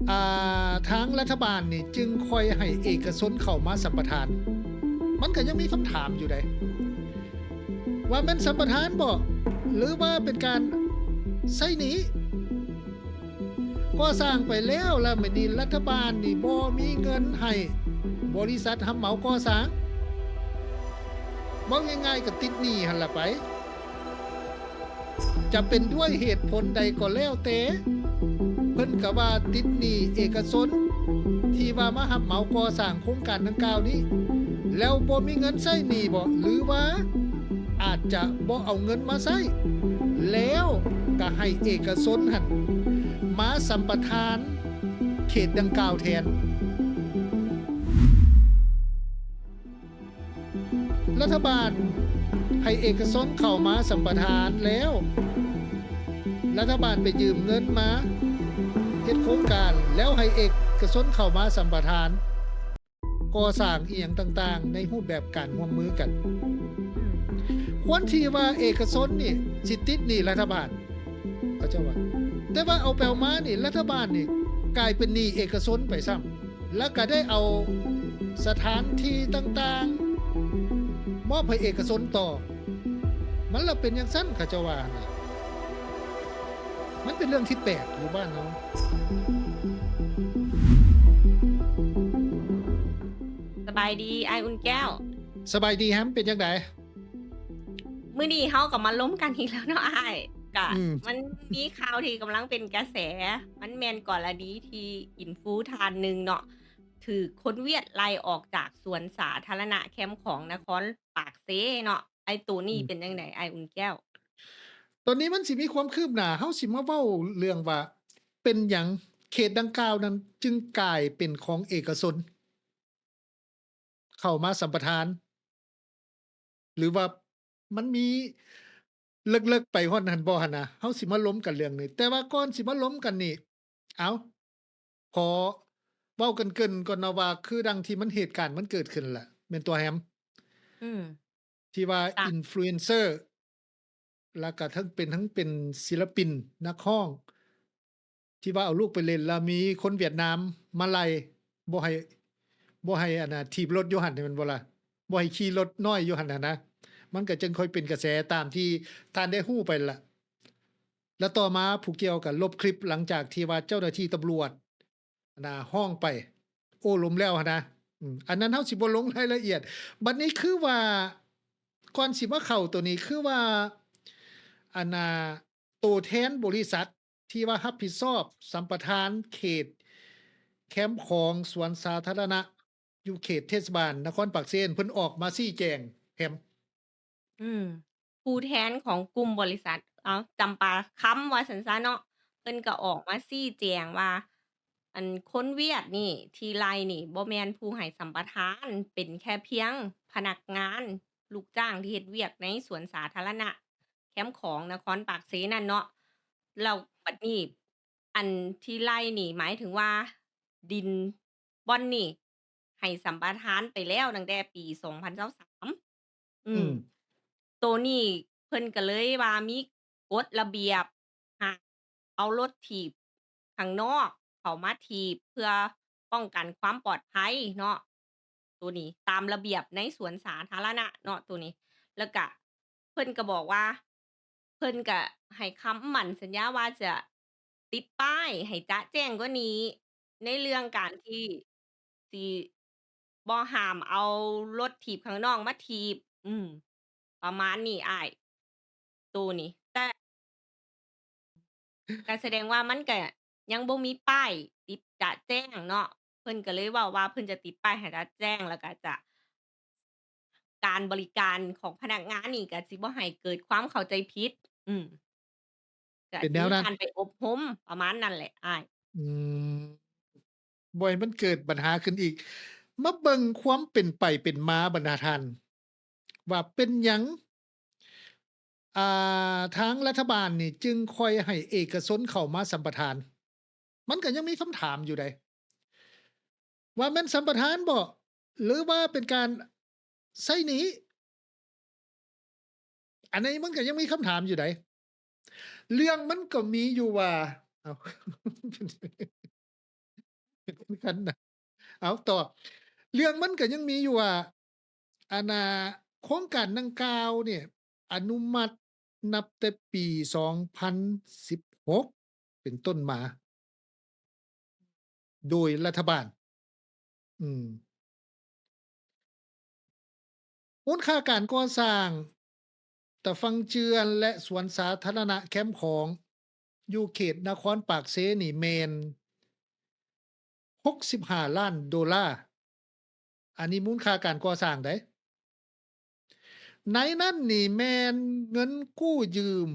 ອ່າ ທາງລັດຖະບານນີ້ຈຶ່ງຄ່ອຍໃຫ້ເອກະຊົນເຂົ້າມາສຳປະທານ. ມັນກໍຍັງມີຄຳຖາມຢູ່ໃດ ວ່າແມ່ນສຳປະທານບໍ ຫຼືວ່າເປັນການໃຊ້ໜີ້? ກໍ່ສ້າງໄປແລ້ວ ແລ້ວບາດນີ້ລັດຖະບານນີ້ບໍ່ມີເງິນໃຫ້ບໍລິສັດຮັບເໝົາກໍ່ສ້າງ, ເວົ້າງ່າຍໆກໍຕິດໜີ້ຫັ້ນລະໄປ. ຈະເປັນດ້ວຍເຫດຜົນໃດກໍແລ້ວແຕ່, ເພິ່ນກໍວ່າຕິດໜີ້ເອກະຊົນທີ່ວ່າມາຮັບເໝົາກໍ່ສ້າງໂຄງການດັ່ງກ່າວນີ້ ແລ້ວບໍ່ມີເງິນໃຊ້ໜີ້ບໍ ຫຼືວ່າອາດຈະບໍ່ເອົາເງິນມາໃຊ້ ແລ້ວກໍໃຫ້ເອກະຊົນຫັ້ນມາສຳປະທານເຂດດັ່ງກ່າວແທນ. ລັດຖະບານໃຫ້ເອກະຊົນເຂົ້າມາສຳປະທານແລ້ວ, ລັດຖະບານໄປຢືມເງິນມາເຮັດໂຄງການ ແລ້ວໃຫ້ເອກະຊົນເຂົ້າມາສຳປະທານ ກໍ່ສ້າງອີ່ຫຍັງຕ່າງໆ ໃນຮູບແບບການຮ່ວມມືກັນ. ຄວນທີ່ວ່າເອກະຊົນນີ້ຊິຕິດໜີ້ລັດຖະບານ ເຂົາເຈົ້າວ່າ, ແຕ່ວ່າເອົາໄປເອົາມານີ້ ລັດຖະບານນີ້ກາຍເປັນໜີ້ເອກະຊົນໄປຊ້ຳ. ແລ້ວກໍໄດ້ເອົາສະຖານທີ່ຕ່າງໆມອບໃຫ້ເອກະຊົນຕໍ່. ມັນລະເປັນຈັ່ງຊັ້ນ ເຂົາເຈົ້າວ່າຫັ້ນນະ. ມັນເປັນເລື່ອງທີ່ແປກຢູ່ບ້ານເຮົາ. ສະບາຍດີອ້າຍອຸ່ນແກ້ວ. ສະບາຍດີແຮມ, ເປັນຈັ່ງໃດ? ມື້ນີ້ເຮົາກໍມາລົມກັນອີກແລ້ວເນາະອ້າຍ. ກະ ອືມ ມັນມີຂ່າວທີ່ກຳລັງເປັນກະແສ, ມັນແມ່ນກໍລະນີທີ່ອິນຟູທ່ານໜຶ່ງເນາະ ຖືກຄົນຫວຽດໄລ່ອອກຈາກສວນສາທາລະນະແຄມຂອງນະຄອນປາກເຊເນາະ. ໄອ້ໂຕນີ້ ອືມ ເປັນຈັ່ງໃດອ້າຍອຸ່ນແກ້ວ? ຕອນນີ້ມັນຊິມີຄວາມຄືບໜ້າ, ເຮົາຊິມາເວົ້າເລື່ອງວ່າ ເປັນຫຍັງເຂດດັ່ງກ່າວນັ້ນຈຶ່ງກາຍເປັນຂອງເອກະຊົນ ເຂົ້າມາສຳປະທານ ຫຼືວ່າມັນມີເລິກໆໄປຮອດຫັ້ນບໍ່ຫັ້ນນະ? ເຮົາຊິມາລົມກັນເລື່ອງນີ້, ແຕ່ວ່າກ່ອນຊິມາລົມກັນນີ້ ເອົາ ຂໍເວົ້າເກີ່ນໆກ່ອນເນາະວ່າ ຄືດັ່ງທີ່ມັນ ເຫດການມັນເກີດຂຶ້ນລະ ແມ່ນຕົວະແຮມ? ອືມ ທີ່ວ່າ ຈ້ະ ອິນຟລູເອນເຊີ ແລ້ວກະທັງເປັນ ທັງເປັນສິລະປິນ ນັກຮ້ອງ ທີ່ວ່າເອົາລູກໄປເຫຼັ້ນ ແລ້ວມີຄົນຫວຽດນາມມາໄລ່ ບໍ່ໃຫ້ ບໍ່ໃຫ້ ອັນນ່າ ຖີບລົດຢູ່ຫັ້ນແມ່ນບໍ່ລະ? ບໍ່ໃຫ້ຂີ່ລົດນ້ອຍຢູ່ຫັ້ນນະ. ມັນກະຈຶ່ງຄ່ອຍເປັນກະແສຕາມທີ່ທ່ານໄດ້ຮູ້ໄປລະ. ແລ້ວຕໍ່ມາຜູ້ກ່ຽວກະລົບຄລິບ ຫຼັງຈາກທີ່ວ່າເຈົ້າໜ້າທີ່ຕຳຫຼວດ ອັນນ່າ ຮ້ອງໄປໂອ້ລົມແລ້ວຫັ້ນນະ. ອືມ ອັນນັ້ນເຮົາຊິບໍ່ລົງລາຍລະອຽດ. ບັດນີ້ຄືວ່າ ກ່ອນຊິມາເຂົ້າໂຕນີ້ ຄືວ່າ ອັນນ່າ ໂຕແທນບໍລິສັດທີ່ວ່າຮັບຜິດຊອບສຳປະທານເຂດແຄມຂອງສວນສາທາລະນະ ຢູ່ເຂດເທດສະບານນະຄອນປາກເຊ ເພິ່ນອອກມາຊີ້ແຈງແຮມ. ອືມ ຜູ້ແທນຂອງກຸ່ມບໍລິສັດ ເອົາ ຈຳປາຄຳວ່າຊັ້ນຊະເນາະ, ເພິ່ນກໍອອກມາຊີ້ແຈງວ່າ ອັນຄົນຫວຽດນີ້ທີ່ໄລ່ນີ້ບໍ່ແມ່ນຜູ້ໃຫ້ສຳປະທານ, ເປັນແຄ່ພຽງພະນັກງານລູກຈ້າງທີ່ເຮັດວຽກໃນສວນສາທາລະນະແຄມຂອງນະຄອນປາກເຊນັ້ນເນາະ. ແລ້ວບັດນີ້ ອັນທີ່ໄລ່ນີ້ໝາຍເຖິງວ່າດິນບ່ອນນີ້ໃຫ້ສຳປະທານໄປແລ້ວຕັ້ງແຕ່ປີສອງພັນຊາວສາມ. ອື ອືມ ໂຕນີ້ເພິ່ນກໍເລີຍວ່າມີກົດລະບຽບ ຫ້າມເອົາລົດຖີບຂ້າງນອກເຂົ້າມາຖີບ ເພື່ອປ້ອງກັນຄວາມປອດໄພເນາະ. ໂຕນີ້ຕາມລະບຽບໃນສວນສາທາລະນະເນາະ ໂຕນີ້. ແລ້ວກະເພິ່ນກໍບອກວ່າ ເພິ່ນກະໃຫ້ຄຳໝັ້ນສັນຍາວ່າຈະຕິດປ້າຍໃຫ້ຈະແຈ້ງກວ່ານີ້ ໃນເລື່ອງການທີ່ຊິບໍ່ຫ້າມເອົາລົດຖີບຂ້າງນອກມາຖີບ. ອືມ ປະມານນີ້ອ້າຍ ໂຕນີ້. ແຕ່ ກະສະແດງວ່າມັນກະຍັງບໍ່ມີປ້າຍຕິດຈະແຈ້ງເນາະ, ເພິ່ນກະເລີຍເວົ້າວ່າເພິ່ນຈະຕິດປ້າຍໃຫ້ຈະແຈ້ງ ແລ້ວກະຈະ ການບໍລິການຂອງພະນັກງານນີ້ກະຊິບໍ່ໃຫ້ເກີດຄວາມເຂົ້າໃຈຜິດ. ອືມ ກະ ເປັນແນວນັ້ນ ມີການໄປອົບຮົມປະມານນັ້ນແຫຼະອ້າຍ. ອືມ ບໍ່ໃຫ້ມັນເກີດບັນຫາຂຶ້ນອີກ. ມາເບິ່ງຄວາມເປັນໄປເປັນມາບັນດາທ່ານ ວ່າເປັນຫຍັງ ອ່າ ທາງລັດຖະບານນີ້ຈຶ່ງຄ່ອຍໃຫ້ເອກະຊົນເຂົ້າມາສຳປະທານ? ມັນກໍຍັງມີຄຳຖາມຢູ່ໃດ ວ່າແມ່ນສຳປະທານບໍ ຫຼືວ່າເປັນການໃຊ້ໜີ້? ອັນນີ້ມັນກໍຍັງມີຄຳຖາມຢູ່ໃດ. ເລື່ອງມັນກໍມີຢູ່ວ່າ ເອົ້າ. ຄັນນະ ເອົາຕໍ່ ເລື່ອງມັນກໍຍັງມີຢູ່ວ່າ ອັນນ່າ ໂຄງການດັ່ງກ່າວນີ້ອະນຸມັດນັບແຕ່ປີສອງພັນສິບຫົກເປັນຕົ້ນມາ ໂດຍລັດຖະບານ ອືມ ມູນຄ່າການກໍ່ສ້າງຕາຝັ່ງເຈື່ອນ ແລະ ສວນສາທາລະນະແຄມຂອງ ຢູ່ເຂດນະຄອນປາກເຊນີ້ແມ່ນຫົກສິບຫ້າລ້ານໂດລາ. ອັນນີ້ມູນຄ່າການກໍ່ສ້າງໃດ໋. ໃນນັ້ນນີ້ແມ່ນເງິນກູ້ຢືມ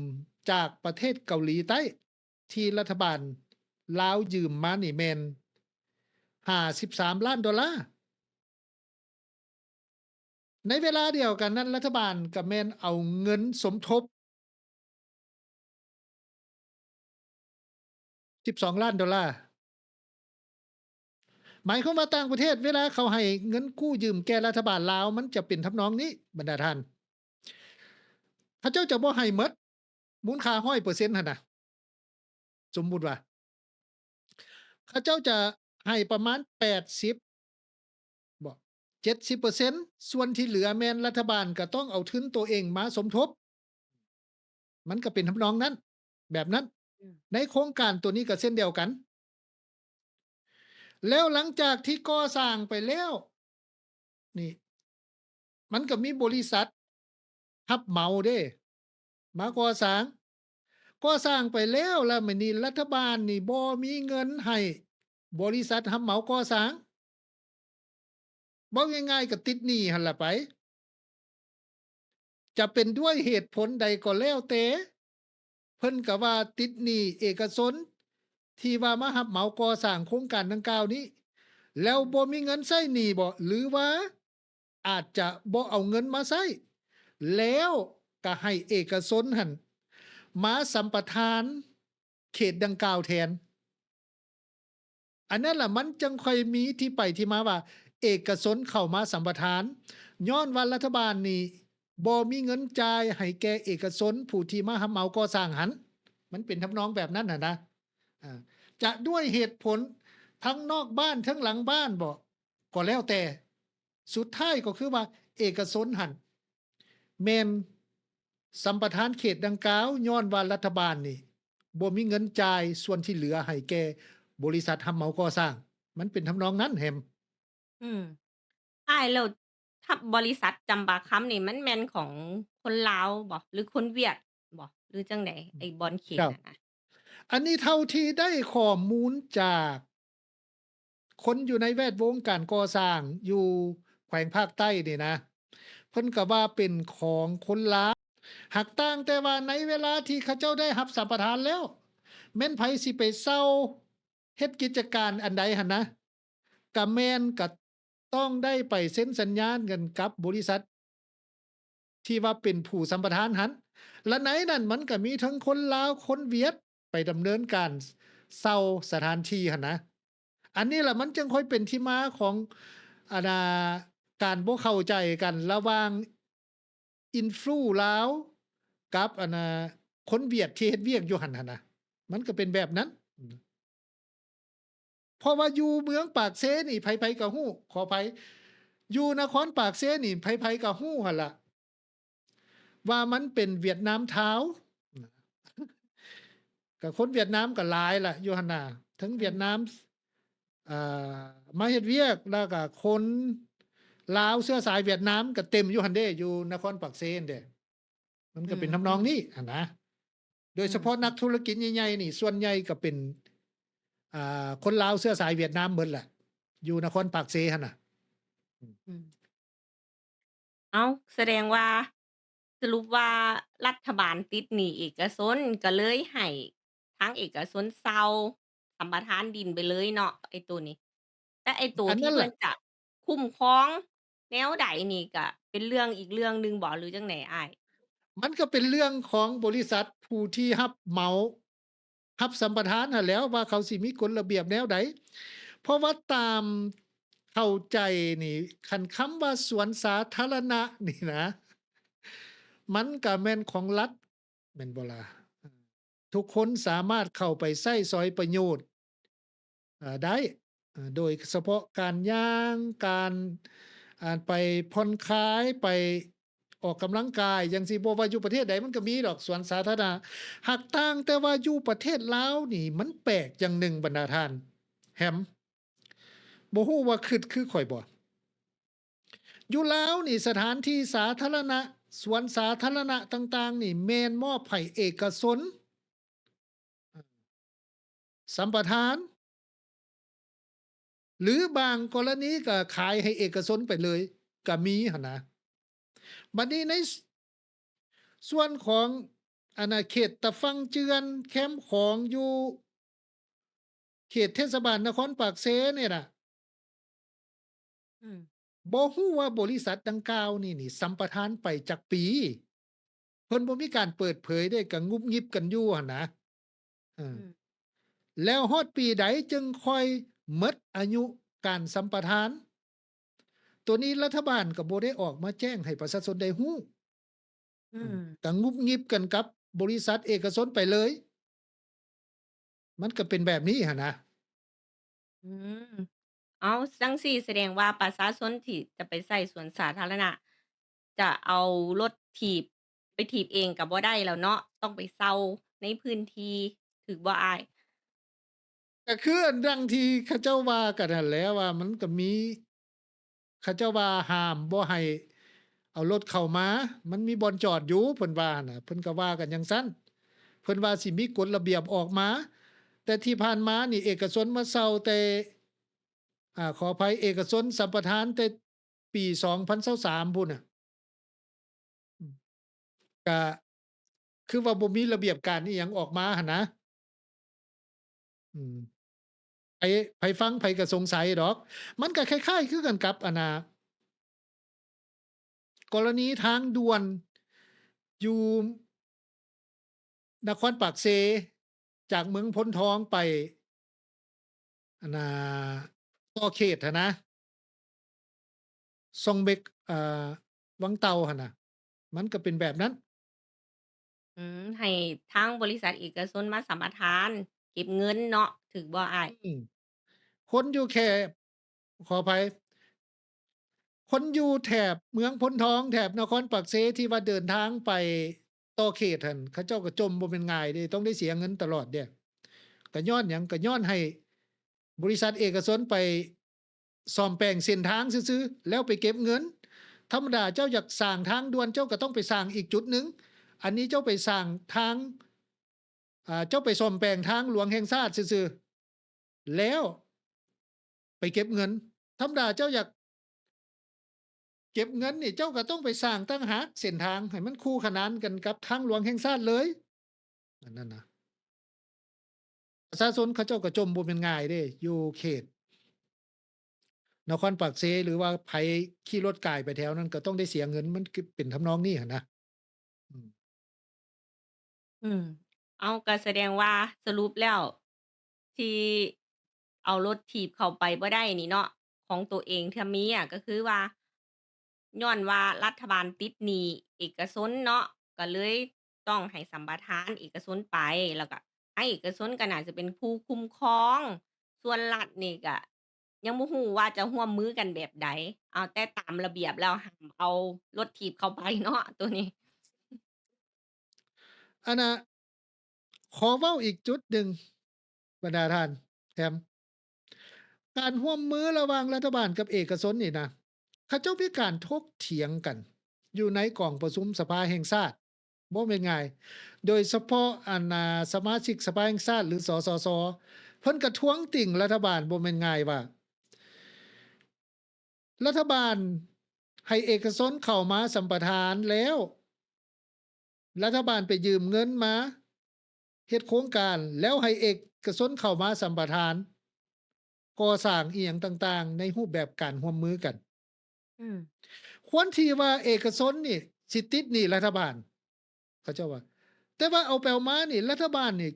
ຈາກປະເທດເກົາຫຼີໃຕ້ ທີ່ລັດຖະບານລາວຢືມມານີ້ແມ່ນຫ້າສິບສາມລ້ານໂດລາ. ໃນເວລາດຽວກັນນັ້ນ ລັດຖະບານກໍແມ່ນເອົາເງິນສົມທົບສິບສອງລ້ານໂດລາ. ໝາຍຄວາມວ່າຕ່າງປະເທດເວລາເຂົາໃຫ້ເງິນກູ້ຢືມແກ່ລັດຖະບານລາວ ມັນຈະເປັນທຳນອງນີ້ ບັນດາທ່ານ. ເຂົາເຈົ້າຈະບໍ່ໃຫ້ໝົດ ມູນຄ່າຮ້ອຍເປີເຊັນຫັ້ນນະ. ສົມມຸດວ່າ ເຂົາເຈົ້າຈະໃຫ້ປະມານແປດສິບ ບໍ ເຈັດສິບເປີເຊັນ ສ່ວນທີ່ເຫຼືອແມ່ນລັດຖະບານກໍຕ້ອງເອົາທຶນໂຕເອງມາສົມທົບ. ມັນກໍເປັນທຳນອງນັ້ນ ແບບນັ້ນ. ອືມ ໃນໂຄງການໂຕນີ້ກໍເຊັ່ນດຽວກັນ. ແລ້ວຫຼັງຈາກທີ່ກໍ່ສ້າງໄປແລ້ວ ນີ້ ມັນກໍມີບໍລິສັດຮັບເໝົາເດ້ ມາກໍ່ສ້າງ. ກໍ່ສ້າງໄປແລ້ວ ແລ້ວບາດນີ້ລັດຖະບານນີ້ບໍ່ມີເງິນໃຫ້ບໍລິສັດຮັບເໝົາກໍ່ສ້າງ. ເວົ້າງ່າຍໆ ກໍຕິດໜີ້ຫັ້ນລະໄປ. ຈະເປັນດ້ວຍເຫດຜົນໃດກໍແລ້ວແຕ່ ເພິ່ນກໍວ່າຕິດໜີ້ເອກະຊົນທີ່ວ່າມາຮັບເໝົາກໍ່ສ້າງໂຄງການດັ່ງກ່າວນີ້ ແລ້ວບໍ່ມີເງິນໃຊ້ໜີ້ບໍ ຫຼືວ່າອາດຈະບໍ່ເອົາເງິນມາໃຊ້ ແລ້ວກໍໃຫ້ເອກະຊົນຫັ້ນມາສຳປະທານເຂດດັ່ງກ່າວແທນ. ອັນນັ້ນລະ ມັນຈຶ່ງຄ່ອຍມີທີ່ໄປທີ່ມາວ່າເອກະຊົນເຂົ້າມາສຳປະທານ ຍ້ອນວ່າລັດຖະບານນີ້ບໍ່ມີເງິນຈ່າຍໃຫ້ແກ່ເອກະຊົນຜູ້ທີ່ມາຮັບເໝົາກໍ່ສ້າງຫັ້ນ. ມັນເປັນທຳນອງແບບນັ້ນຫັ້ນນະ. ອາ ຈະດ້ວຍເຫດຜົນທັງນອກບ້ານທັງຫຼັງບ້ານບໍ ກໍແລ້ວແຕ່ ສຸດທ້າຍກໍຄືວ່າເອກະຊົນຫັ້ນ ແມ່ນສຳປະທານເຂດດັ່ງກ່າວ ຍ້ອນວ່າລັດຖະບານນີ້ບໍ່ມີເງິນຈ່າຍສ່ວນທີ່ເຫຼືອໃຫ້ແກ່ບໍລິສັດຮັບເໝົາກໍ່ສ້າງ. ມັນເປັນທຳນອງນັ້ນແຮມ. ອືມ ອ້າຍ ແລ້ວ ທຳ ບໍລິສັດຈຳປາຄຳນີ້ ມັນແມ່ນຂອງຄົນລາວບໍ ຫຼືຄົນຫວຽດບໍ ຫຼືຈັ່ງໃດ? ອືມ ໄອ້ບ່ອນເຂດ ເຈົ້າ ນັ້ນນະ. ອັນນີ້ເທົ່າທີ່ໄດ້ຂໍ້ມູນຈາກ ຄົນຢູ່ໃນແວດວົງການກໍ່ສ້າງຢູ່ແຂວງພາກໃຕ້ນີ້ນະ ເພິ່ນກໍວ່າເປັນຂອງຄົນລາວ. ຫາກຕ່າງແຕ່ວ່າໃນເວລາທີ່ເຂົາເຈົ້າໄດ້ຮັບສຳປະທານແລ້ວ ແມ່ນໃຜຊິໄປເຊົ່າເຮັດກິດຈະການອັນໃດຫັ້ນນະ ກະແມ່ນກະຕ້ອງໄດ້ໄປເຊັນສັນຍາກັນກັບບໍລິສັດ ທີ່ວ່າເປັນຜູ້ສຳປະທານຫັ້ນ ແລະ ໃນນັ້ນມັນກໍມີທັງຄົນລາວ ຄົນຫວຽດ ໄປດຳເນີນການເຊົ່າສະຖານທີ່ຫັ້ນນະ. ອັນນີ້ລະມັນຈຶ່ງຄ່ອຍເປັນທີ່ມາຂອງ ອັນນ່າ ການບໍ່ເຂົ້າໃຈກັນລະຫວ່າງອິນຟລູລາວກັບ ອັນນ່າ ຄົນຫວຽດທີ່ເຮັດວຽກຢູ່ຫັ້ນຫັ້ນນະ ມັນກໍເປັນແບບນັ້ນ. ເພາະວ່າຢູ່ເມືອງປາກເຊນີ້ໃຜໆກໍຮູ້ ຂໍອະໄພ ຢູ່ນະຄອນປາກເຊນີ້ໃຜໆກໍຮູ້ຫັ້ນລະ ວ່າມັນເປັນຫວຽດນາມທາວນ໌ ກໍຄົນຫວຽດນາມກໍຫຼາຍລະຢູ່ຫັ້ນນະ ເຖິງຫວຽດນາມ ອ່າ ມາເຮັດວຽກ ແລ້ວກໍຄົນລາວເຊື້ອສາຍຫວຽດນາມກໍເຕັມຢູ່ຫັ້ນເດ້ ຢູ່ນະຄອນປາກເຊຫັ້ນເດ້. ມັນກໍເປັນ ອືມ ທຳນອງນີ້ຫັ້ນນະ ໂດຍສະເພາະ ອືມ ນັກທຸລະກິດໃຫຍ່ໆນີ້ ສ່ວນໃຫຍ່ກໍເປັນ ອ່າ ຄົນລາວເຊື້ອສາຍຫວຽດນາມເບິດແຫຼະ ຢູ່ນະຄອນປາກເຊຫັ້ນນະ. ອືມ ເອົ້າ ສະແດງວ່າ ສະຫຼຸບວ່າລັດຖະບານຕິດໜີ້ເອກະຊົນ ກໍເລີຍໃຫ້ທາງເອກະຊົນເຊົ່າສຳປະທານດິນໄປເລີຍເນາະ ໄອ້ໂຕນີ້. ແຕ່ໄອ້ໂຕ ອັນນັ້ນແຫຼະ ທີ່ເພິ່ນຈະຄຸ້ມຄອງແນວໃດນີ້ກະເປັນເລື່ອງອີກເລື່ອງໜຶ່ງບໍ ຫຼືຈັ່ງໃດອ້າຍ? ມັນກໍເປັນເລື່ອງຂອງບໍລິສັດຜູ້ທີ່ຮັບເໝົາ ຮັບສຳປະທານຫັ້ນແຫຼ້ວ ວ່າເຂົາຊິມີກົດລະບຽບແນວໃດ. ເພາະວ່າຕາມເຂົ້າໃຈນີ້ ຄັນຄຳວ່າສວນສາທາລະນະນີ້ນະ ມັນກະແມ່ນຂອງລັດ ແມ່ນບໍ່ລະ? ທຸກຄົນສາມາດເຂົ້າໄປໃຊ້ສອຍປະໂຫຍດ ເອີ ໄດ້ ເອີ ໂດຍສະເພາະການຍ່າງ ການ ອ່າ ໄປຜ່ອນຄາຍ ໄປອອກກຳລັງກາຍ ຈັ່ງຊີ້ ບໍ່ວ່າຢູ່ປະເທດໃດມັນກໍມີດອກສວນສາທາລະນະ. ຫາກຕ່າງແຕ່ວ່າຢູ່ປະເທດລາວນີ້ ມັນແປກຢ່າງໜຶ່ງບັນດາທ່ານແຮມ ບໍ່ຮູ້ວ່າຄິດຄືຂ້ອຍບໍ່? ຢູ່ລາວນີ້ ສະຖານທີ່ສາທາລະນະ ສວນສາທາລະນະຕ່າງໆນີ້ ແມ່ນມອບໃຫ້ເອກະຊົນ ສຳປະທານ ຫຼືບາງກໍລະນີກໍຂາຍໃຫ້ເອກະຊົນໄປເລີຍກໍມີຫັ້ນນະ. ບັດນີ້ໃນ ສ- ສ່ວນຂອງ ອາ ເຂດຕະຝັ່ງເຈື່ອນ ແຄມຂອງຢູ່ເຂດເທດສະບານນະຄອນປາກເຊນີ້ນະ ອືມ ບໍ່ຮູ້ວ່າບໍລິສັດດັ່ງກ່າວນີ້ນີ້ ສຳປະທານໄປຈັກປີ ເພິ່ນບໍ່ມີການເປີດເຜີຍເດ້ ກໍງຸບງິບກັນຢູ່ຫັ້ນນະ. ເອີ ອືມ ແລ້ວຮອດປີໃດຈຶ່ງຄ່ອຍໝົດອາຍຸການສຳປະທານ? ໂຕນີ້ລັດຖະບານກໍບໍ່ໄດ້ອອກມາແຈ້ງໃຫ້ປະຊາຊົນໄດ້ຮູ້. ອືມ ອືມ ກໍງຸບງິບກັນກັບບໍລິສັດເອກະຊົນໄປເລີຍ. ມັນກໍເປັນແບບນີ້ຫັ້ນນະ. ອືມ ເອົາ ຈັ່ງຊີ້ສະແດງວ່າປະຊາຊົນທີ່ຈະໄປໃຊ້ສວນສາທາລະນະ ຈະເອົາລົດຖີບໄປຖີບເອງກໍບໍ່ໄດ້ແລ້ວເນາະ ຕ້ອງໄປເຊົ່າໃນພື້ນທີ່ ຖືກບໍ່ອ້າຍ? ກໍຄືອັນດັ່ງທີ່ເຂົາເຈົ້າວ່າກັນຫັ້ນແຫຼະ ວ່າມັນກໍມີ ເຂົາເຈົ້າວ່າຫ້າມບໍ່ໃຫ້ເອົາລົດເຂົ້າມາ ມັນມີບ່ອນຈອດຢູ່ ເພິ່ນວ່າຫັ້ນນະ ເພິ່ນກໍວ່າກັນຈັ່ງຊັ້ນ ເພິ່ນວ່າຊິມີກົດລະບຽບອອກມາ. ແຕ່ທີ່ຜ່ານມານີ້ເອກະຊົນມາເຊົ່າແຕ່ ອາ ຂໍອະໄພ ເອກະຊົນສຳປະທານແຕ່ປີສອງພັນຊາວສາມພຸ້ນນະ ກະຄືວ່າບໍ່ມີລະບຽບການອີ່ຫຍັງອອກມາຫັ້ນນະ. ອືມ ໃຜ ໃຜຟັງໃຜກໍສົງໄສດອກ. ມັນກໍຄ້າຍໆຄືກັນກັບ ອັນນ່າ ກໍລະນີທາງດ່ວນຢູ່ນະຄອນປາກເຊ ຈາກເມືອງໂພນທອງໄປ ອັນນ່າ ຕໍ່ເຂດຫັ້ນນະ ຊ່ອງເບັກ ເອີ ວັງເຕົ່າຫັ້ນນະ ມັນກໍເປັນແບບນັ້ນ. ອືມ ໃຫ້ທາງບໍລິສັດເອກະຊົນມາສຳປະທານເກັບເງິນເນາະ ຖືກບໍ່ອ້າຍ? ອືມ ຄົນຢູ່ແຄບ ຂໍອະໄພ ຄົນຢູ່ແຖບເມືອງໂພນທອງ ແຖບນະຄອນປາກເຊ ທີ່ວ່າເດີນທາງໄປຕໍ່ເຂດຫັ້ນ ເຂົາເຈົ້າກໍຈົ່ມບໍ່ແມ່ນງ່າຍເດ້ ຕ້ອງໄດ້ເສຍເງິນຕະຫຼອດເດ້. ກໍຍ້ອນຫຍັງ? ກໍຍ້ອນໃຫ້ບໍລິສັດເອກະຊົນໄປສ້ອມແປງເສັ້ນທາງຊື່ໆ ແລ້ວໄປເກັບເງິນ. ທຳມະດາເຈົ້າຢາກສ້າງທາງດ່ວນ ເຈົ້າກໍຕ້ອງໄປສ້າງອີກຈຸດໜຶ່ງ, ອັນນີ້ເຈົ້າໄປສ້າງທາງ ອ່າ ເຈົ້າໄປສ້ອມແປງທາງຫຼວງແຫ່ງຊາດຊື່ໆ ແລ້ວໄປເກັບເງິນ. ທຳມະດາເຈົ້າຢາກເກັບເງິນນີ້ ເຈົ້າກໍຕ້ອງໄປສ້າງຕ່າງຫາກເສັ້ນທາງໃຫ້ມັນຄູ່ຂະໜານກັນກັບທາງຫຼວງແຫ່ງຊາດເລີຍ ອັນນັ້ນນະ. ປະຊາຊົນເຂົາເຈົ້າກໍຈົ່ມບໍ່ແມ່ນງ່າຍເດ້ ຢູ່ເຂດນະຄອນປາກເຊ ຫຼືວ່າໃຜຂີ່ລົດກາຍໄປແຖວນັ້ນກໍຕ້ອງໄດ້ເສຍເງິນ ມັນຄືເປັນທຳນອງນີ້ຫັ້ນນະ. ອືມ ອືມ ເອົາ ກໍສະແດງວ່າສະຫຼຸບແລ້ວ ທີ່ເອົາລົດຖີບເຂົ້າໄປບໍ່ໄດ້ນີ້ເນາະ ຂອງໂຕເອງທີ່ມີອະ ກໍຄືວ່າ ຍ້ອນວ່າລັດຖະບານຕິດໜີ້ເອກະຊົນເນາະ ກໍເລີຍຕ້ອງໃຫ້ສຳປະທານເອກະຊົນໄປ ແລ້ວກໍໃຫ້ເອກະຊົນກໍໜ້າຈະເປັນຜູ້ຄຸ້ມຄອງ ສ່ວນລັດນີ້ກໍຍັງບໍ່ຮູ້ວ່າຈະຮ່ວມມືກັນແບບໃດ. ເອົາ ແຕ່ຕາມລະບຽບແລ້ວ ຫ້າມເອົາລົດຖີບເຂົ້າໄປເນາະ ໂຕນີ້. ອັນນ່າ ຂໍເວົ້າອີກຈຸດໜຶ່ງ ບັນດາທ່ານແຮມ ການຮ່ວມມືລະຫວ່າງລັດຖະບານກັບເອກະຊົນນີ້ນະ ເຂົາເຈົ້າມີການຖົກຖຽງກັນຢູ່ໃນກອງປະຊຸມສະພາແຫ່ງຊາດ ບໍ່ແມ່ນງ່າຍ ໂດຍສະເພາະ ອັນນ່າ ສະມາຊິກສະພາແຫ່ງຊາດ ຫຼື ສສຊ ເພິ່ນກະທ້ວງຕິງລັດຖະບານ ບໍ່ແມ່ນງ່າຍວ່າ ລັດຖະບານໃຫ້ເອກະຊົນເຂົ້າມາສຳປະທານແລ້ວ ລັດຖະບານໄປຢືມເງິນມາເຮັດໂຄງການ ແລ້ວໃຫ້ເອກະຊົນເຂົ້າມາສຳປະທານກໍ່ສ້າງອີ່ຫຍັງຕ່າງໆ ໃນຮູບແບບການຮ່ວມມືກັນ. ອືມ ຄວນທີ່ວ່າເອກະຊົນນີ້ຊິຕິດໜີ້ລັດຖະບານ ເຂົາເຈົ້າວ່າ ແຕ່ວ່າເອົາໄປເອົາມານີ້ ລັດຖະບານນີ້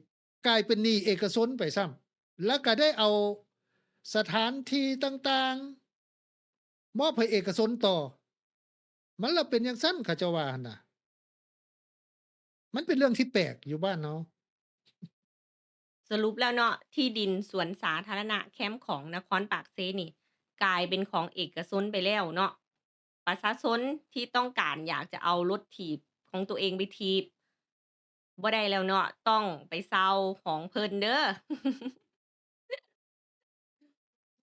ກາຍເປັນໜີ້ເອກະຊົນໄປຊ້ຳ ແລ້ວກໍໄດ້ເອົາສະຖານທີ່ຕ່າງໆ ມອບໃຫ້ເອກະຊົນຕໍ່ ມັນລະເປັນຈັ່ງຊັ້ນ ເຂົາເຈົ້າວ່າຫັ້ນນະ. ມັນເປັນເລື່ອງທີ່ແປກຢູ່ບ້ານເຮົາ. ສະຫຼຸບແລ້ວເນາະ ທີ່ດິນສວນສາທາລະນະແຄມຂອງນະຄອນປາກເຊນີ້ ກາຍເປັນຂອງເອກະຊົນໄປແລ້ວເນາະ. ປະຊາຊົນທີ່ຕ້ອງການຢາກຈະເອົາລົດຖີບຂອງຕົວເອງໄປຖີບ ບໍ່ໄດ້ແລ້ວເນາະ ຕ້ອງໄປເຊົ່າຂອງເພິ່ນເດີ.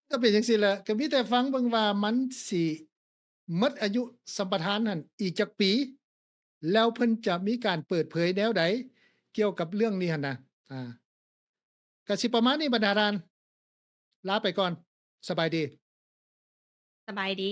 ກໍເປັນຈັ່ງຊີ້ແຫຼະ ກໍມີແຕ່ຟັງເບິ່ງວ່າມັນຊິໝົດອາຍຸສຳປະທານຫັ້ນອີກຈັກປີ ແລ້ວເພິ່ນຈະມີການເປີດເຜີຍແນວໃດກ່ຽວກັບເລື່ອງນີ້ຫັ້ນນະ. ອ່າ ກໍຊິປະມານນີ້ບັນດາທ່ານ ລາໄປກ່ອນ ສະບາຍດີ. ສະບາຍດີ.